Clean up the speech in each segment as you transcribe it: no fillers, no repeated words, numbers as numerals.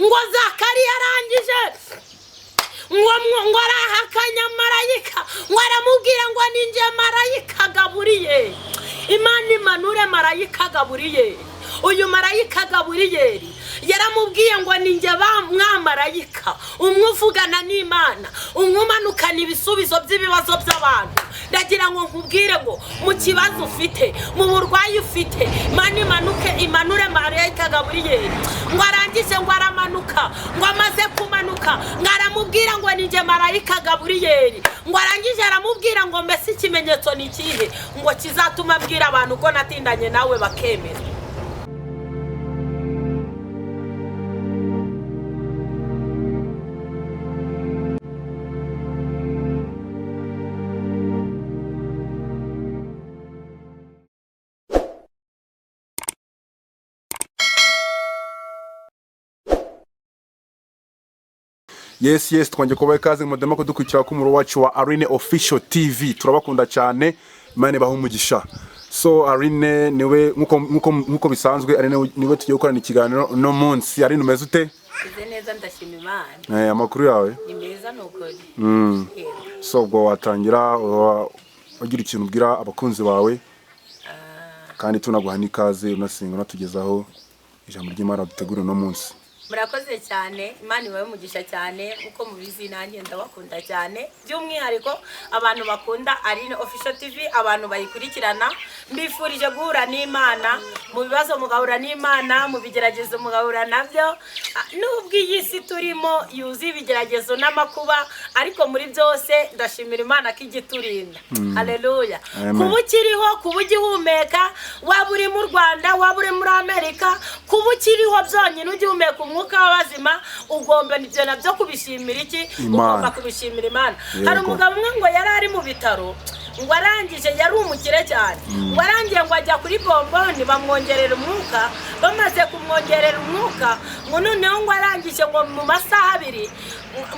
Ngo Zakariya arangije ngo arahakanya marayika, ngo aramubwira ngo ninjye marayika Gaburiyeli. Imana imanure marayika Gaburiyeli. Uyu marayika Gaburiyeli yaramubwiye ngo ninjye mwamarayika umwe uvugana n'Imana, umwe umanukana ibisubizo by'ibibazo by'abantu. Ndagira ngo nkubwire ngo mu kibazo ufite, mu burwayi ufite, Imana imanuke imanure marayika Gaburiyeli. Ngo arangije ngo aramanuka, ngo amaze kumanuka ngo aramubwira ngo ninjye marayika Gaburiyeli. Ngo arangije aramubwira ngo mbese ikimenyetso ni ikihe ngo kizatuma abwira abantu ko natindanye nawe bakemera? Yes, twongeye kubaha ikaze mudema kudukurikira ku muro wacu wa Arine Official TV. Turabakunda cyane, Imana ibahe umugisha. So Arine niwe nkuko bisanzwe, Arine niwe tugiye gukorana ikiganiro no munsi. Arine, umeze ute? Meze neza, ndashima Imana. Amakuru yawe? Ni meza, ni ukuri. So ubwo watangira ugira ikintu ubwira abakunzi bawe, kandi tunaguha n'ikaze, unasenga unatugezaho ijambo ry'Imana dutegura uno munsi. Murakoze cyane, Imana ibahe umugisha cyane. Uko mubizi nanjye ndabakunda cyane, by'umwihariko abantu bakunda Aline Official TV, abantu bayikurikirana. Mbifurije guhura n'Imana mu bibazo, mugahura n'Imana mu bigeragezo, mugahura nabyo. Nubwo iyi si turimo yuzuye ibigeragezo n'amakuba, ariko muri byose ndashimira Imana ko ijya. Haleluya! Amen. Kuba ukiriho, kuba ugihumeka, waba uri mu Rwanda, waba uri muri Amerika, kuba ukiriho byonyine ugihumeka umwuka w'abazima, ugomba ibyo nabyo kubishimira iki? Imana. Ugomba kubishimira Imana. Hari umugabo umwe ngo yari ari mu bitaro, ngo arangije, yari umukire cyane, ngo arangiye ngo ajya kuri bomboni bamwongerera umwuka. Bamaze kumwongerera umwuka, ngo noneho ngo arangije ngo mu masaha 2,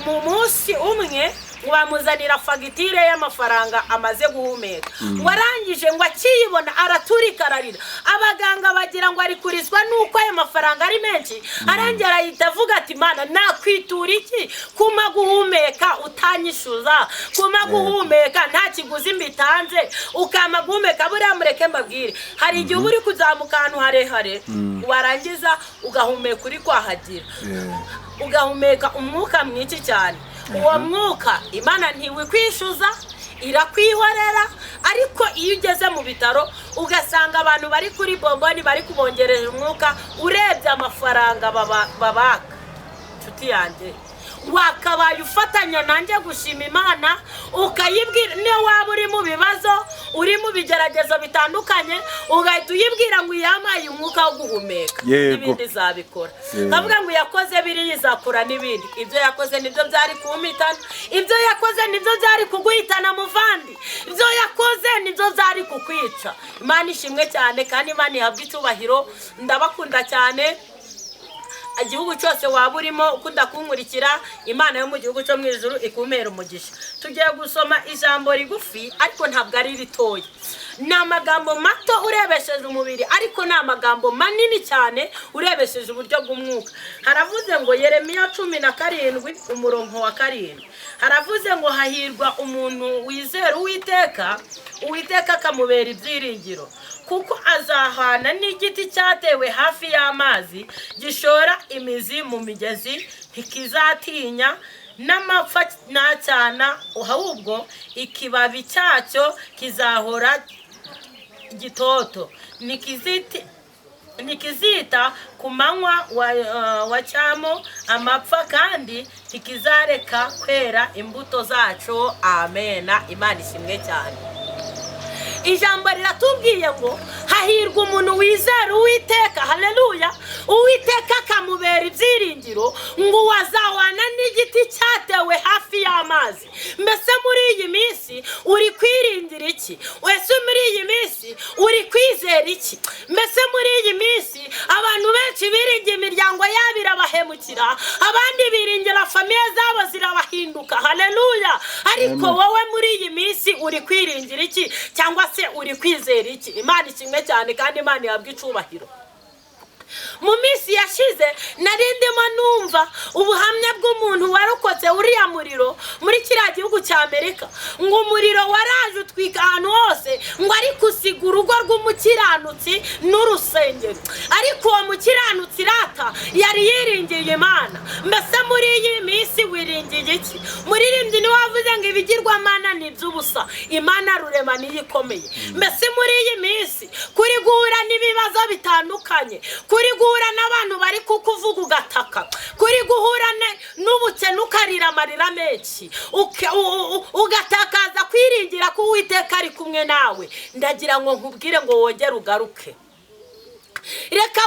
mu munsi umwe, ngo bamuzanira fagitire y'amafaranga amaze guhumeka. Ngo arangije ngo akiyibona araturika ararira. Abaganga bagira ngo ari kurizwa nuko ayo mafaranga ari menshi. Arangira arahita avuga ati: "Mana, nakwitura iki kuma guhumeka utanyishyuza, kuma guhumeka nta kiguzi mbitanze, ukampa guhumeka?" Buriya mureke mbabwire, hari igihe uba uri kuzamuka ahantu harehare, warangiza ugahumeka uri kwahagira, ugahumeka umwuka mwinshi cyane. Uwo mwuka Imana ntiwikwishyuza, irakwihorera. Ariko iyo ugeze mu bitaro ugasanga abantu bari kuri bomboni bari kubongerera umwuka, urebye amafaranga babaka, inshuti yanjye, wakabaye ufatanya nanjye gushima Imana, ukayibwira. Niyo waba uri mu bibazo, uri mu bigeragezo bitandukanye, ugahita uyibwira ngo yampaye umwuka wo guhumeka, n'ibindi izabikora. Nkavuga ngo yakoze biriya, izakora n'ibindi. Ibyo yakoze nibyo byari kumpitana, ibyo yakoze nibyo byari kuguhitana muvandi, ibyo yakoze nibyo byari kukwica. Imana ishimwe cyane kandi Imana ihabwe icyubahiro. Ndabakunda cyane. Igihugu cyose waba urimo ukunda kunkurikira, Imana yo mu gihugu cyo mu ijuru ikumpera umugisha. Tugiye gusoma ijambo rigufi, ariko ntabwo ari ritoya. Ni amagambo mato urebesheje umubiri, ariko ni amagambo manini cyane urebesheje uburyo bw'umwuka. Haravuze ngo Yeremiya 17 umurongo wa 7, haravuze ngo: "Hahirwa umuntu wizera Uwiteka, Uwiteka akamubera ibyiringiro, kuko azahana n'igiti cyatewe hafi y'amazi, gishora imizi mu migezi, ntikizatinya n'amapfa ntacyana, ahubwo ikibabi cyacyo kizahora gitoto, ntikizita ku manywa wa cyamo amapfa, kandi ntikizareka kwera imbuto zacyo." Amena. Imana ishimwe cyane. Ijambo riratubwiye ngo hahirwa umuntu wizera Uwiteka, haleluya, Uwiteka akamubera ibyiringiro, ngo wazahwana n'igiti cyatewe hafi y'amazi. Mbese muri iyi minsi uri kwiringira iki? Ese muri iyi minsi uri kwizera iki? Mbese muri iyi minsi abantu benshi biringiye imiryango yabo irabahemukira, abandi biringira famille zabo zirabahinduka, haleluya. Ariko Amen. wowe muri iyi minsi uri kwiringira iki, cyangwa se uri kwizera iki? Imana ishimwe cyane kandi Imana ihabwe icubahiro. Mu minsi yashize nari ndimo numva ubuhamya bw'umuntu warokotse uriya muriro muri kiriya gihugu cya Amerika, ngo umuriro waraje utwika ahantu hose, ngo ariko usiga urugo rw'umukiranutsi n'urusengero. Ariko uwo mukiranutsi rata yari yiringiye Imana. Mbese muri iyi minsi wiringiye iki? Muririmbyi niwe wavuze ngo ibigirwamana ni iby'ubusa, Imana rurema niyo ikomeye. Mbese muri iyi minsi kuri guhura n'ibibazo bitandukanye, kuri guhura n'abantu bari kukuvuga ugataka, kuri guhura n'ubukene ukarira amarira menshi, ugatakaza kwiringira ko Uwiteka ari kumwe nawe, ndagira ngo nkubwire ngo wongere ugaruke. Reka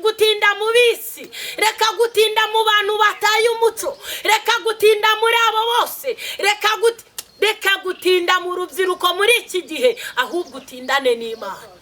gutinda mu bisi, reka gutinda mu bantu bataye umuco, reka gutinda muri abo bose, reka gutinda mu rubyiruko muri iki gihe, ahubwo utindane n'Imana.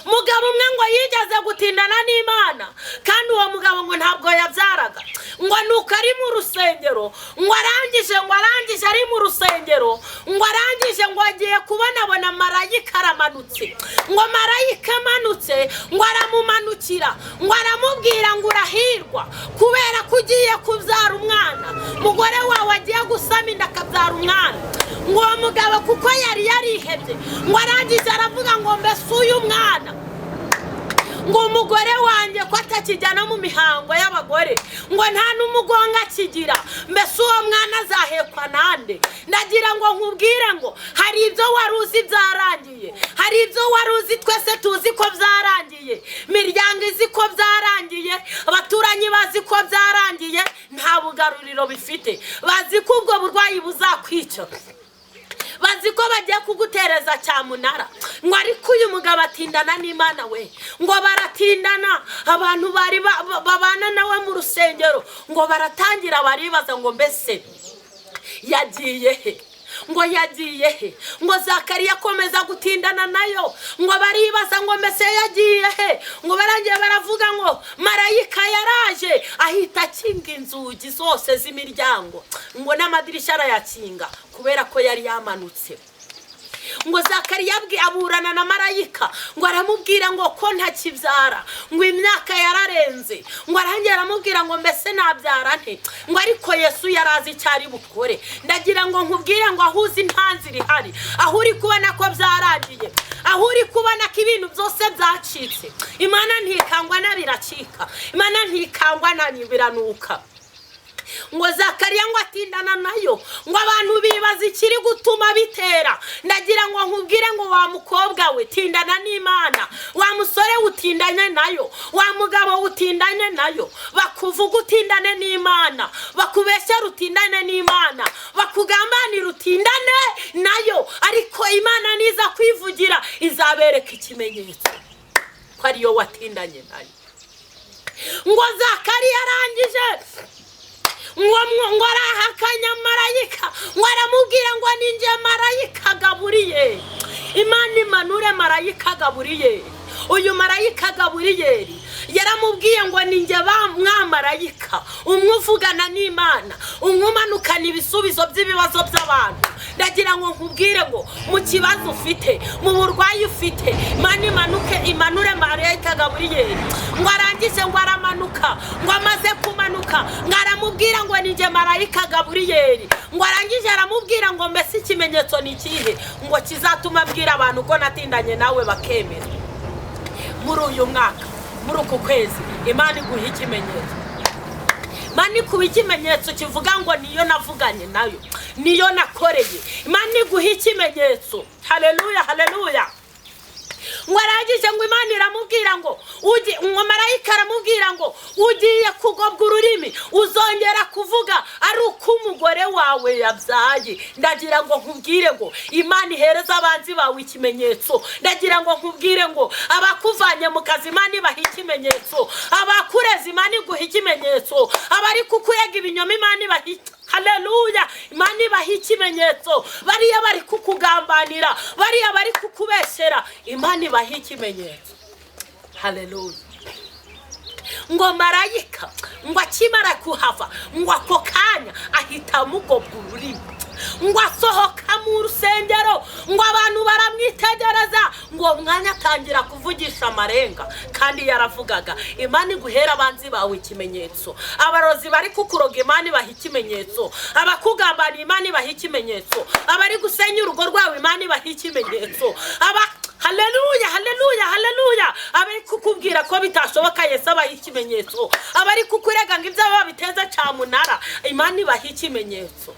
Mugabo umwe ngo yigeze gutindana n'Imana, kandi uwo mugabo ngo ntabwo yabyaraga, ngo nuko ari mu rusengero, ngo arangije ari mu rusengero, ngo arangije ngo agiye kubonabona marayika aramanutse, ngo marayika amanutse ngo aramumanukira, ngo aramubwira ngo urahirwa kubera ko ugiye kubyara umwana, mugore wawe agiye gusama inda akabyara umwana. Ngo uwo mugabo kuko yari yarihebye, ngo arangije aravuga ngo mbese uyu mwana, ngo umugore wanjye ko atakijyana mu mihango y'abagore, ngo nta n'umugongo akigira, mbese uwo mwana azahekwa nande? Ndagira ngo nkubwire ngo hari ibyo wari uzi byarangiye, hari ibyo wari uzi twese tuzi ko byarangiye, miryango izi ko byarangiye, abaturanyi bazi ko byarangiye, nta bugaruriro bifite, bazi ko ubwo burwayi buzakwica, bazi ko bagiye kugutereza cyamunara. Ngo ariko uyu mugabo atindana n'Imana we, ngo baratindana, abantu bari babana nawe mu rusengero, ngo baratangira baribaza ngo mbese yagiye he, ngo yagiye he? Ngo Zakariya akomeza gutindana nayo, ngo baribaza ngo mbese yagiye he? Ngo barangiye baravuga ngo marayika yaraje ahita akinga inzugi zose z'imiryango, ngo n'amadirishya arayakinga kubera ko yari yamanutse. Ngo Zakariya aburana na marayika, ngo aramubwira ngo ko ntakibyara, ngo imyaka yararenze, ngo arangira aramubwira ngo mbese nabyara nte? Ngo ariko Yesu yarazi icyo ari bukore. Ndagira ngo nkubwire ngo aho uzi nta nzira ihari, aho uri kubona ko byarangiye, aho uri kubona ko ibintu byose byacitse, Imana ntikangwa na biracika, Imana ntikangwa na biranuka. Ngo Zakariya ngo atindana nayo, ngo abantu bibaza ikiri gutuma bitera. Ndagira ngo nkubwire ngo wa mukobwa we tindana n'Imana, wa musore utindane nayo, wa mugabo utindane nayo, bakuvuga utindane n'Imana, bakubeshyera utindane n'Imana, bakugambanira utindane nayo, ariko Imana niza kwivugira izabereka ikimenyetso ko ariyo watindanye nayo. Ngo Zakariya arangije ngo arahakanya marayika, ngo aramubwira ngo ninjye marayika Gaburiyeli. Imana imanure marayika Gaburiyeli. Uyu marayika Gaburiyeli yaramubwiye ngo ninjye mwamarayika umwe uvugana n'Imana, umwe umanukana ibisubizo by'ibibazo by'abantu. Ndagira ngo nkubwire ngo mu kibazo ufite, mu burwayi ufite, Imana imanuke imanure marayika Gaburiyeli. Ngo arangije ngo aramanuka, ngo amaze kumanuka ngo aramubwira ngo ninjye marayika Gaburiyeli. Ngo arangije aramubwira ngo mbese ikimenyetso ni ikihe ngo kizatuma abwira abantu ko natindanye nawe bakemera. Muri uyu mwaka, muri uku kwezi, Imana iguha ikimenyetso. Imana ikuha ikimenyetso kivuga ngo niyo navuganye nayo, niyo nakoreye. Imana iguha ikimenyetso. Haleluya, haleluya. Ngo arangije ngo Imana iramubwira ngo ngo marayika aramubwira ngo ugiye kugobwa ururimi, uzongera kuvuga ari uko umugore wawe yabyaye. Ndagira ngo nkubwire ngo Imana ihereza abanzi bawe ikimenyetso. Ndagira ngo nkubwire ngo abakuvanye mu kazi Imana ibaha ikimenyetso, abakureza Imana iguha ikimenyetso, abari kukurega ibinyoma Imana ibaha, haleluya, Imana ibaha ikimenyetso, bariya bari kukugambanira, bariya bari kukubesera, Imana ibaha ikimenyetso. Haleluya. Ngo marayika ngo akimara kuhava, ngo ako kanya ahita amugobwa ururimi, ngo asohoka mu rusengero, ngo abantu baramwitegereza, ngo Ngo uwo mwanya atangira kuvugisha amarenga, kandi yaravugaga. Imana iguhera abanzi bawe ikimenyetso, abarozi bari kukuroga Imana ibaha ikimenyetso, abakugambaniye Imana ibaha ikimenyetso, abari gusenya urugo rwawe Imana ibaha ikimenyetso, aba haleluya, haleluya, haleluya, abari kukubwira ko bitashoboka Yesu abaha ikimenyetso, abari kukurega ngo ibyo babiteza cyamunara Imana ibaha ikimenyetso.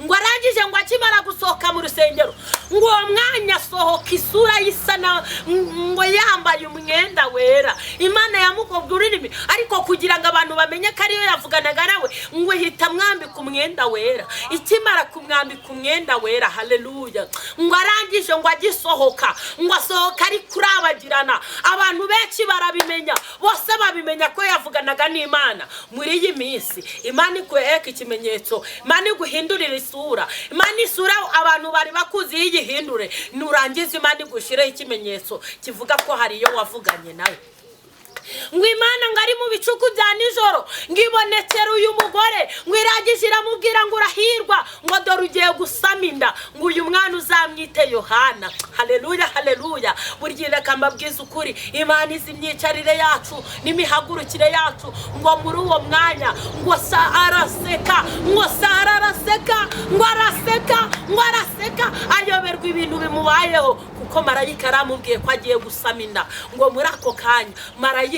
Ngo arangije, ngo akimara gusohoka mu rusengero, ngo uwo mwanya asohoka isura y'isa na ngo yambaye umwenda wera. Imana yamukobwa ururimi, ariko kugira ngo abantu bamenye ko ariyo yavuganaga nawe, ngo ihita amwambika umwenda wera. Ikimara kumwambika umwenda wera, haleluya, ngo arangije, ngo agisohoka, ngo asohoka ari kurabagirana. Abantu benshi barabimenya, bose babimenya ko yavuganaga n'Imana. Muri iyi minsi Imana ikuheka ikimenyetso, Imana iguhindurira isura, Imana isura abantu bari bakuzi yigihindure. Nurangiza Imana igushireho ikimenyetso kivuga ko hari iyo wavuganye nawe. Ngo Imana ngo ari mu bicuku bya nijoro, ngo ibonekere uyu mugore, ngo irangije iramubwira ngo urahirwa, ngo dore ugiye gusama inda, ngo uyu mwana uzamwite Yohana. Haleluya, haleluya. Burya reka mbabwize ukuri, Imana izi imyicarire yacu n'imihagurukire yacu. Ngo muri uwo mwanya ngo araseka, ngo Sara araseka, ngo araseka, ngo araseka, ayoberwa ibintu bimubayeho, kuko marayika aramubwiye ko agiye gusama inda. Ngo muri ako kanya marayika,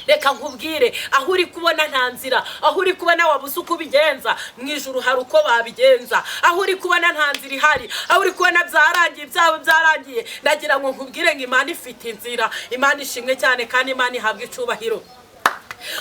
reka nkubwire, aho uri kubona nta nzira, aho uri kubona wabuze uko ubigenza, mu ijuru hari uko babigenza. Aho uri kubona nta nzira ihari, aho uri kubona byarangiye, ibyawe byarangiye, ndagira ngo nkubwire ngo Imana ifite inzira. Imana ishimwe cyane kandi Imana ihabwe icubahiro.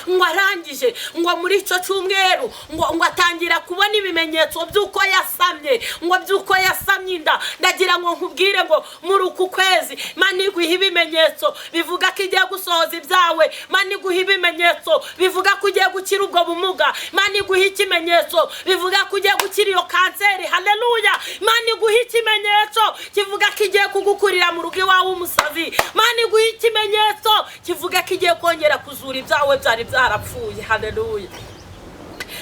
Ngo arangije, ngo muri icyo cyumweru, ngo atangira kubona ibimenyetso by'uko yasamye, ngo by'uko yasamye inda. Ndagira ngo nkubwire ngo muri uku kwezi Imana iguha ibimenyetso bivuga ko igiye gusohoza ibyawe. Imana iguha ibimenyetso bivuga ko ugiye gukira ubwo bumuga. Imana iguha ikimenyetso bivuga ko ugiye gukira iyo kanseri. Haleluya. Imana iguha ikimenyetso kivuga ko igiye kugukurira mu rugo iwawe umusazi. Imana iguha ikimenyetso kivuga ko igiye kongera kuzura ibyawe byari byarapfuye. Haleluya.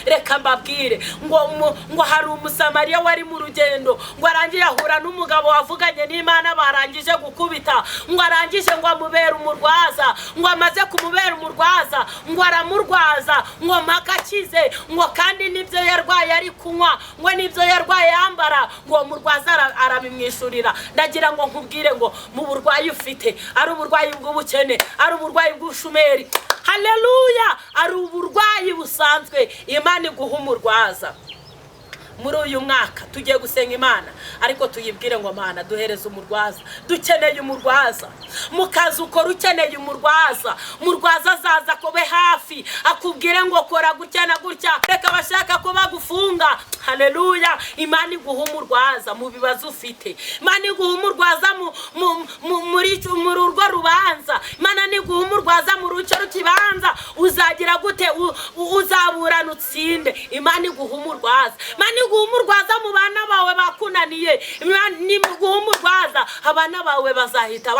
Reka mbabwire ngo hari umusamariya wari mu rugendo, ngo arangije ahura n'umugabo wavuganye n'Imana barangije gukubita, ngo arangije ngo amubere umurwaza, ngo amaze kumubera umurwaza, ngo aramurwaza, ngo mpaka akize, ngo kandi n'ibyo yarwaye ari kunywa, ngo n'ibyo yarwaye yambara, ngo murwaza arabimwishurira. Ndagira ngo nkubwire ngo mu burwayi ufite, ari uburwayi bw'ubukene, ari uburwayi bw'ubushumeri, haleluya, ari uburwayi busanzwe, Imana iguha umurwaza. Muri uyu mwaka tugiye gusenga Imana, ariko tuyibwire ngo Mana duhereze umurwaza, dukeneye umurwaza. Mu kazi ukora ukeneye umurwaza, umurwaza azaza kobe hafi akubwire ngo kora gutya na gutya, reka abashaka ko bagufunga. Haleluya. Imana iguha umurwaza mu bibazo ufite, Imana iguha umurwaza muri urwo rubanza, Imana iguha umurwaza mu ruce rukibanza, uzagira gute? Uzaburana utsinde. Imana iguha umurwaza, Imana iguha umurwaza mu bana bawe bakunaniye, Imana iguha umurwaza, abana bawe bazahita.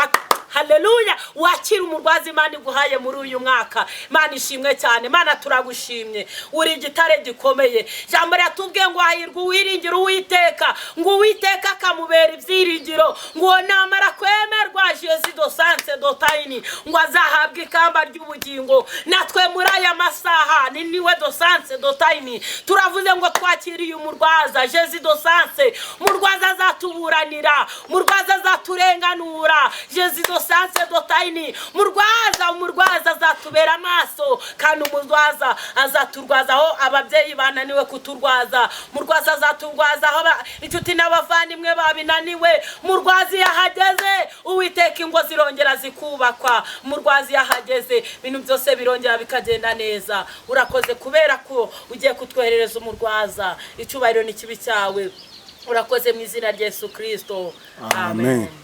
Haleluya. Wakira umurwaza Imana iguhaye muri uyu mwaka. Imana ishimwe cyane. Imana turagushimye, uri igitare gikomeye. Ijambo riratubwiye ngo hahirwa uwiringira Uwiteka, ngo Uwiteka akamubera ibyiringiro, ngo uwo namara kwemerwa Jesu do sanse do tayini, ngo azahabwa ikamba ry'ubugingo. Natwe muri aya masaha ni niwe do sanse do tayini, turavuze ngo twakiriye umurwaza Jesu do sanse. Umurwaza azatuburanira, umurwaza azaturenganura, Jesu do sanse do tayini. Murwaza, umurwaza azatubera amaso, kandi umurwaza azaturwaza aho ababyeyi bananiwe kuturwaza. Murwaza azaturwaza aho inshuti n'abavandimwe babinaniwe. Murwaza yahageze, Uwiteka ingo zirongera zikubakwa. Murwaza yahageze, ibintu byose birongera bikagenda neza. Urakoze kubera ko ugiye kutwoherereza umurwaza. Icyubahiro ni kibi cyawe. Urakoze mu izina rya Yesu Kristo. Amen.